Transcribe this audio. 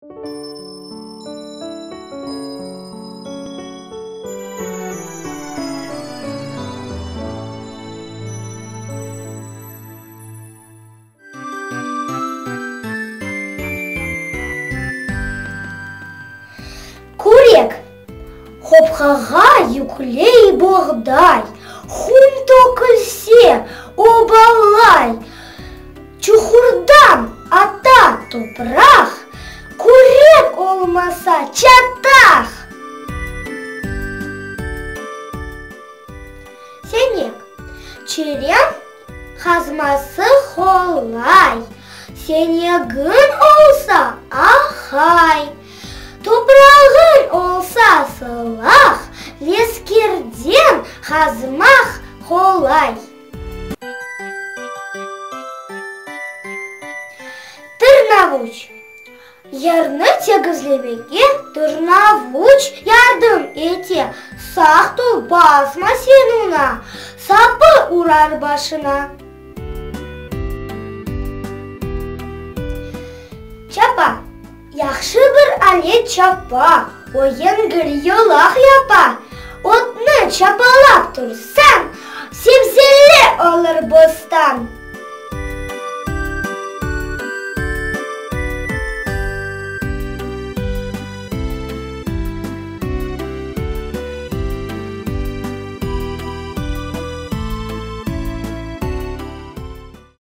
Kürek, qopqağa yükley boğday, Qum tökülse, obalay, Çuqurdan ata topraq, Kürek olmasa, çataq. Senek, çeren qazması qolay, Senegiñ olsa, ahay, Toprağıñ olsa sılaq, Leskerden qazmaq qolay. Tırnavuç. Yerni tegizlemege tırnavuç yardım ete, Saqt ol, basma sen oña, sapı urar başına. Çapa. Yahşı bir alet çapa, o yengil yolaq yapa. Otnı çapalap tursañ, sebzeli olur bostan.